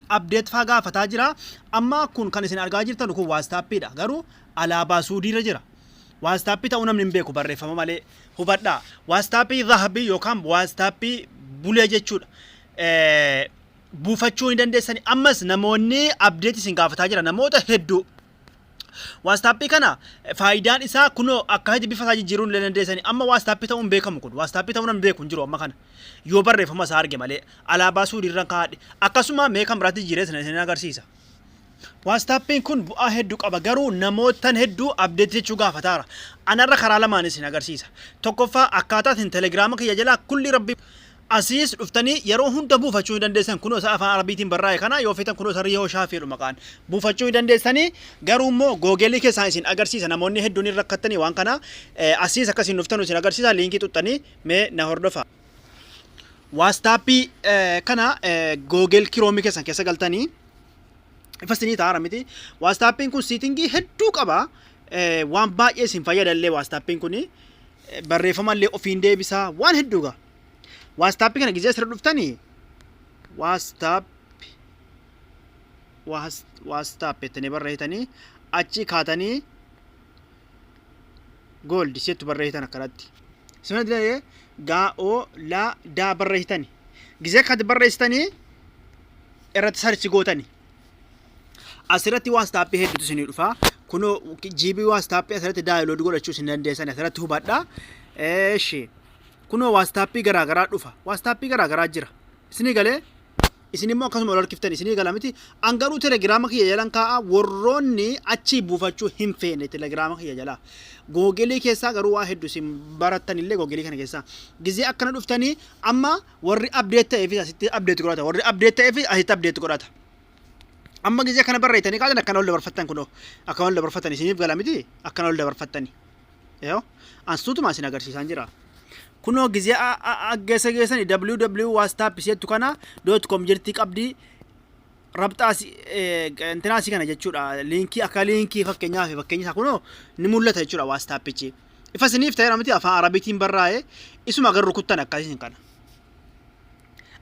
Update faa gaafataa jira. Amma kun kan isin argaa jirtan kun WhatsAppiidha. Garuu alaabaa Suudiirra jira. WhatsAppii ta'uu namni hin beeku barreeffama malee. Hubadhaa. WhatsAppii zahabii yookaan WhatsAppii bulee jechuudha. Buufachuu ni dandeessani. Ammas namoonni update isin gaafataa jira namoota hedduu. WhatsAppii kana faayidaan isaa kunoo akkasitti bifa isaa jijjiiruu illee dandeessani. Amma WhatsAppii ta'uun beekamu kun. WhatsAppii ta'uu namni beeku hin jiru amma kana. Yoo barreeffama isaa arge malee. Alaabaa Suudiirran kaa'adhe. Akkasuma mee kan biraatti jijjiiree isin agarsiisa. WhatsAppiin kun bu'aa hedduu qaba garuu namootan hedduu update jechuu gaafataara. Anarra karaa lamaan isin agarsiisa. Tokkoffaa, akkaataa isin Telegiraama kiyya jalaa kulli rabbi asiis dhuftanii yeroo hunda buufachuu ni dandeessan. Kunoo isa afaan Arabiitiin barraa'e kana yoo feetan, kunoo isa Riyoo Shaafii maqaan buufachuu ni dandeessanii. Garuu immoo Googelii keessaan isin agarsiisa. Namoonni hedduun hin rakkattanii waan kana asiis akkasiin dhuftan isin agarsiisa. Liinkii xuxxanii mee na hordofa. WhatsAppii kana Google Chrome keessan keessa galtanii ifa isinii ta'aara miti. WhatsAppiin kun settingii hedduu qaba. Waan baay'ee isin fayyadallee. WhatsAppiin kun barreeffama illee ofiin deebisaa, waan hedduu gaa. WhatsAppii kana gizee asirra dhuftanii WhatsApp WhatsApp jettanii barreessitanii achi kaatanii gold jettu barreessitan akkanatti. Isin dilee gaa o la daa barreessitani. Gizee akkatti barreessitanii irratti search gootani. Asirratti WhatsAppii hedduutu isinii dhufa. Kunoo GB WhatsAppii asirratti download godhachuu isin dandeessan asirratti hubadha. Eeshi. Kunoo WhatsAppii garaagaraa dhufa. WhatsAppii garaagaraa jira. Isinii galee isin immoo akkasuma ol harkiftan isinii gala miti. An garuu Telegiraama kiyya jalan kaa'a, warroonni achii buufachuu hin feene Telegiraama kiyya jalaa. Googelii keessaa garuu waa hedduu isin barattan illee Googelii kana keessaa. Gizee akkana dhuftanii amma warri update ta'eefis asitti update godhata. Warri update ta'eefis asitti update godhata. Amma gizee kana barreessanii kaatan akkana ol dabarfattan, kunoo akkana ol dabarfattan, isiniif gala miti, akkana ol dabarfattani. Yoo ansuutuma isin agarsiisaan jira. Kunoo gizee geessa geessani www WhatsApp jettu kana .com jirti qabdi rabxaa intinaasii kana jechuudha. Liinkii akka liinkii fakkeenyaaf fakkeenya isaa kunoo ni mul'ata jechuudha WhatsAppichi. Ifa isiniif ta'eera miti? Afaan Arabiitiin barraa'e isuma agarru kuttan akkasiin kana.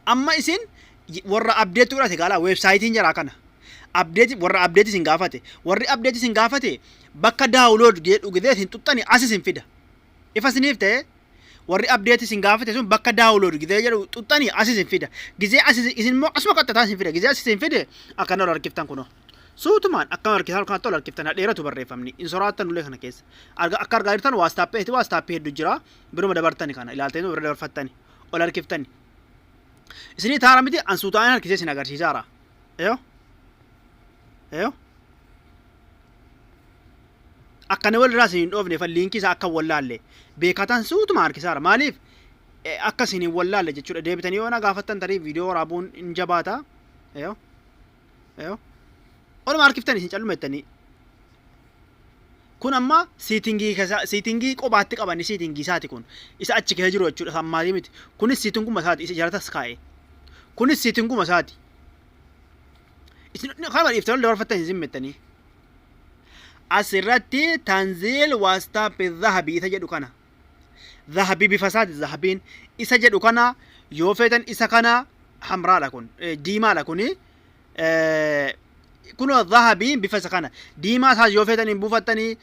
Amma isin warra update godhate gaala weebsaayitiin jaraa kana. Update warra update isin gaafate. Warri update isin gaafate bakka download jedhu gidee isin xuxxani as isin fida. Ifa isiniif ta'e, warri update isin gaafate sun bakka download gidee jedhu xuxxani as isin fida. Gizee as isin immoo asuma qaxxataa isin fida. Gizee as isin fide akkana ol harkiftan kunoo. Suutumaan akkana harkiftan, kanatti ol harkiftan, dheeratu barreeffamni. Hin soraattan ulee kana keessa. Akka argaa jirtan WhatsAppii WhatsAppii hedduu jira. Biruma dabartani kana ilaaltanii bira dabarfattani. Ol harkiftani. Isinii taara miti? An suutaan harkisee isin agarsiisaara. Eyo. Eyo. Akkana walirraa isin hin dhoofne fa liinkii isaa akka wallaalle beekataan suutuma harkisaara. Maaliif akka isin hin wallaalle jechuudha. Deebitanii yoo na gaafattan tarii viidiyoo waraabuun hin jabaata. Eyo. Eyo. Oluma harkiftanii isin calluma jettanii. Kun amma settingii keessa settingii kophaatti qabanii settingii isaati kun. Isa achi keessa jiru jechuudha. Isa ammaatii miti. Kunis settinguma isaati. Isa jalatas kaa'e. Kunis settinguma isaati. Isin kanuma dhiiftanii ol dabarfattan isin zimmettanii. Asirratti تنزيل WhatsApp ذهبي isa jedhu kana. ذهبي bifa isaati zahabiin isa jedhu kana yoo feetan isa kana hamraadha kun, diimaadha kuni. Kunoo zahabiin bifa isa kana, diimaa isaas yoo feetan hin buufattanii,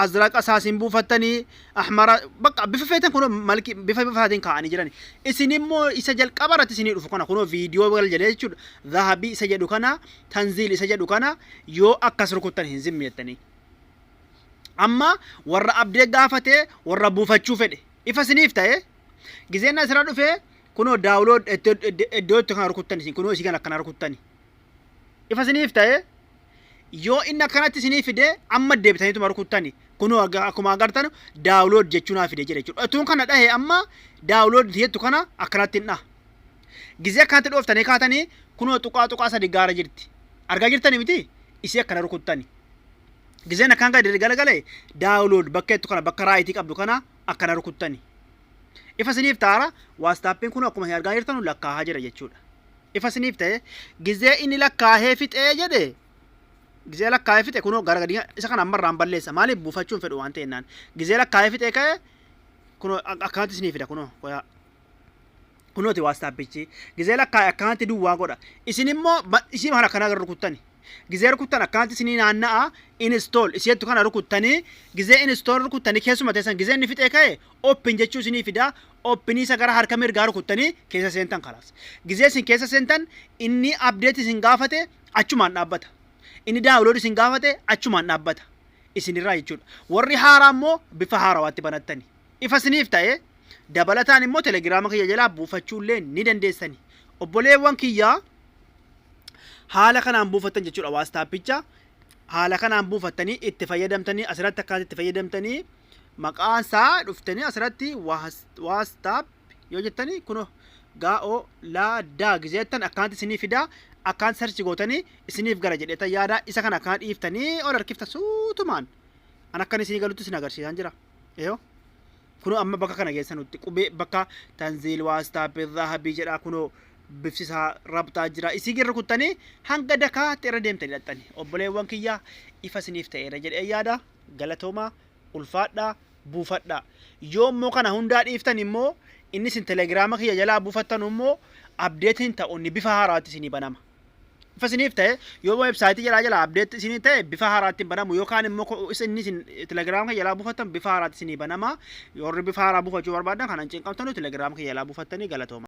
azraqa isaas hin buufattanii, ahmara, bakka bifa feetan kunoo malki bifa bifa isaatiin kaa'anii jiran. Isin immoo isa jalqaba irratti isinii dhufu kana kunoo viidiyoo gal jedhee jechuudha, ذهبي isa jedhu kana, تنزيل isa jedhu kana yoo akkas rukuttan hin zimmi jettanii. Amma warra update gaafate, warra buufachuu fedhe ifa isiniif ta'e. Gizeen asirra dhufee kunoo download iddoo itti kana rukuttan, isin kunoo isii kana akkana rukuttani. Ifa isiniif ta'e, yoo inni akkanatti isinii fide amma deebitaniituma rukuttani. Kunoo akkuma agartan download jechuu naa fide jedhe jechuudha. Utuun kana dhahe amma download jettu kana akkanatti hin dhaha. Gizee akkanatti dhooftanii kaatanii kunoo tuqaa tuqaa sadi gaara jirti. Argaa jirtani miti? Isii akkana rukuttani. Gizeen akkaan gadi galagale download bakka jettu kana, bakka rightii qabdu kana akkana rukuttani. Ifa isiniif ta'ara, WhatsAppiin kun akkuma isin argaa jirtan lakkaahaa jira jechuudha. Ifa isiniif ta'e, gizee inni lakkaahee fixee jedhe, gizee lakkaahee fixe kunoo gara gadi isa kana ammarraan balleessa. Maaliif buufachuun fedhu waan ta'ennaan. Gizee lakkaahee fixee ka'e kunoo akkanatti isinii fida kunoo qoyaa. Kunooti WhatsAppichi. Gizee lakkaa'e akkanatti duwwaa godha. Isin immoo isii kana akkana rukuttani. Gizee rukuttan akkanatti isinii naanna'a, install isiettu kana rukuttanii, gizee install rukuttanii keessuma teessan, gizee inni fixee ka'e open jechuu isinii fida. Openii isa gara harka mirgaa rukuttanii keessa seentan, kalaas. Gizee isin keessa seentan inni update isin gaafate achumaan dhaabbata. Inni download isin gaafate achumaan dhaabbata. Isinirraa jechuudha. Warri haaraa immoo bifa haarawaatti banattani. Ifa isiniif ta'e, dabalataan immoo Telegiraama kiyya jalaa buufachuullee ni dandeessani. Obboleewwan kiyyaa, haala kanaan buufattan jechuudha. WhatsAppicha haala kanaan buufattanii itti fayyadamtanii, asirratti akkaatti itti fayyadamtanii, maqaan isaa dhuftanii asirratti WhatsApp yoo jettanii, kunoo gaa'oo laa daa gizeettan akkaanti isinii fidaa, akkaan search gootanii isiniif gara jedheetan yaada. Isa kana akkaan dhiiftanii ol harkifta suutumaan, an akkan isinii galutti isin agarsiisaan jira. Yoo kunoo amma bakka kana geessanutti qubee bakka تنزيل واتساب الذهبي jedha, kunoo bifti isaa rabxaa jira. Isii girra kuttanii hanga dakaatti irra deemtanii dhaqxanii. Obboleewwan kiyyaa, ifa isiniif ta'eera jedhee yaada. Galatoomaa, ulfaadhaa, buufadhaa. Yoo immoo kana hundaa dhiiftan immoo, inni isin Telegiraama kiyya jalaa buufattan immoo updateiin ta'u inni bifa haaraatti isinii banama. Ifa isiniif ta'e, yoo weebsaayitii jalaa update isinii ta'e bifa haaraatti hin banamu, yookaan immoo inni isin Telegiraama kiyya jalaa buufattan bifa haaraatti isinii banama. Warri bifa haaraa buufachuu barbaadan kanan cinqamtanu Telegiraama kiyya jalaa buufattanii. Galatooma.